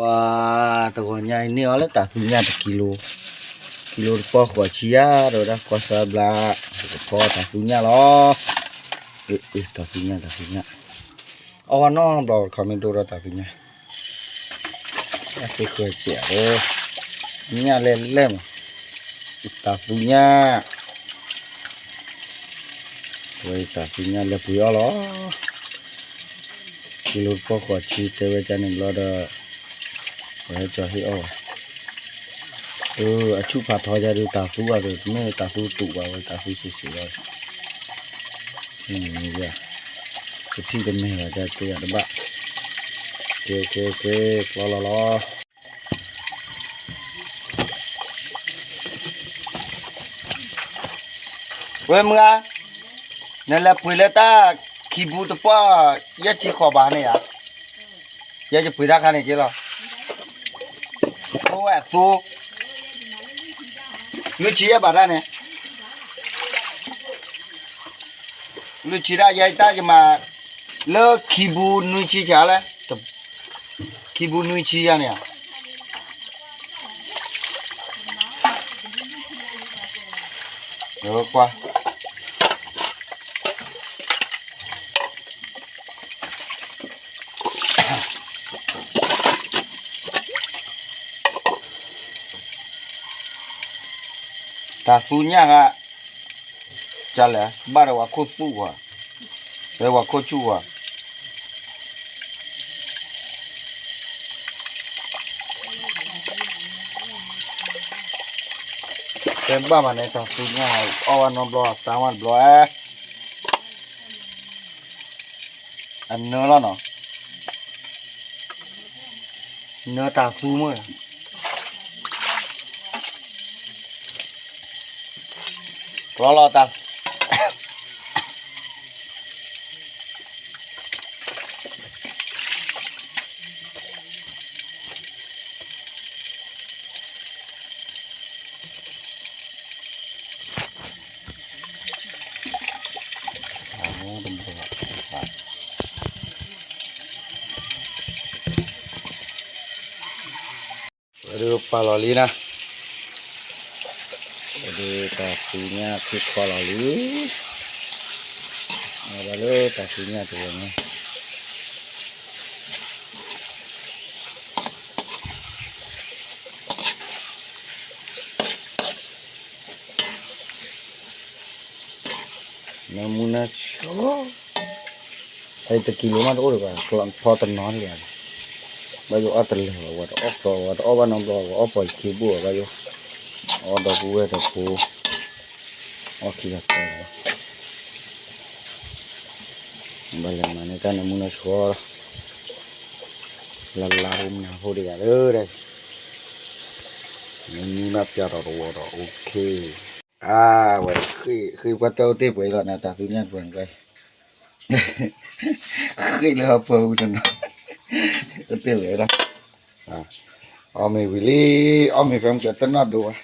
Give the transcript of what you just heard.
ပှၤတဂီၤညါအံၤန့ၢ်အီၤလၢတၢ်သူညၣ်တကံလိ, ကံလိတပီၢ်ဃိးဆံယါ ဒီးဝဲဒၣ်ကွၢ်စၢ်ဘျါ, ကဖီတၢ်သူညၣ်လီၤ. အ့ တၢ်သူညၣ် တၢ်သူညၣ်, အီၣ်ဝဲနီတဘျီတခီမ့ၢ်ဒိၣ်ဒီးတၢ်သူညၣ်, အဃ့ဃၢၤစဲးဒီး ညၣ်လဲၢ်လဲၢ်မး, တၢ်သူညၣ် ဝဲတၢ်သူညၣ်လဲၤပှ့ၤအီၣ်လီၤ. ကံလိတပီၢ်ဃိးဆံ တဲဝဲကန့ၣ်ဘျီဒီး ပှၤဟဲကၠီၤဟ့ၣ်အီၣ်ဘၣ်. အဆူၣ်ဖးထီယါဒုး တၢ်သူဘၣ်ဒီး မ့ၢ်တၢ်သူတူာ်ဘၣ်ဝဲ တၢ်သူစံးစံးဘၣ်, ကထံၣ်တမဲာ်ဘၣ် တၢ်သ့ၣ်ညါတဘၣ်. ကဲ ကဲ ကဲ ကျီလီၤလီၤ. ဝဲမုၢ်ဂၤ, နလဲၤပှ့ၤလၢတၢ်ခံဘူးတပီၢ် ယဲၢ်ဆံဃိးဘးန့ၣ်ဧါ, ယဲယပှ့ၤတၢ်ခါန့ၣ်က့လီၤ, အိၣ်ဝဲအသိ, လွံၢ်ဆံယဲၢ်ဘးတၢ်န့ၣ်, လွံၢ်ဆံတၢ် ယဲတၢ်ယမၤ လၢခံဘူးနွံဆံဆါလဲၣ်, ခံဘူးနွံဆံယါန့ၣ်ဧါ. ကွၢ် တၢ်သူညၣ်ဧါ, ကလဲၣ် ဘၣ်ဒီးဝဲခိၣ်သူၣ်ဝဲ, ဝဲဝဲခိၣ်ဆူၣ်ဝဲ, တဲဘၣ်မးန့ၣ် တၢ်သူညၣ် အီၣ်ဝဲနီတဘျီ အသါဝဲတဘျီဧါ, အနၢလီၤနီၤ, နၢတၢ်သူမ့ၢ် ကျီလီၤတၢ် ဒုးပာ်လီၤလံနၤ, ဒုးတၢ်သူညၣ်ခံခီလီၤလံ, အဝဲဒၣ်လၢတၢ်သူညၣ်တဝဲန့ၣ် နၢမူနၢဆှီ, အတကံလိမးတအိၣ်ဒံးဘၣ်, ဖီတနီၤဒံးဘၣ်, ဘၣ်ယိၣ်အီၣ်တလၢာ်ဘၣ်, ဝဲတအီၣ်ကျီ ဝဲတအီၣ်ဘၣ်နီတဘျီ ဝဲအီၣ်ပှၤခံဘူၣ်ဘၣ်, ဘၣ်ယိၣ်, အီၣ်ဒီပုၢ်ဝဲၢ်ဒီဖိ, အီၣ်ခံဂၤသၢဂၤ, ဘၣ်လဲၤမၤန့ၢ်တၢ်နၢမူနၢဆှီလီၤ, လၢလါဖိမနၤဖိဒံးဂၤလၢဒၣ်, နမံဘၣ်ပျၢ်ဒီးတဝီဒီး OK. အါ, ဝဲ, ဃ့ၢ်ပှၤတဲအိၣ်တ့ၢ်ပှဲၤလီၤနၤ တၢ်သူညၣ်တပှဲၤန့ၣ်, ဃ့ၢ်လၢဟီၣ်ပၢၢ်ပူၤတနီၤ, အိၣ်တ့ၢ်ဝဲလီၤ, အီၣ်မ့ၤဝံၤလံ, အီၣ်မ့ၤဖဲမ့ၢ်ကတနီၣ်ဒိဘၣ်,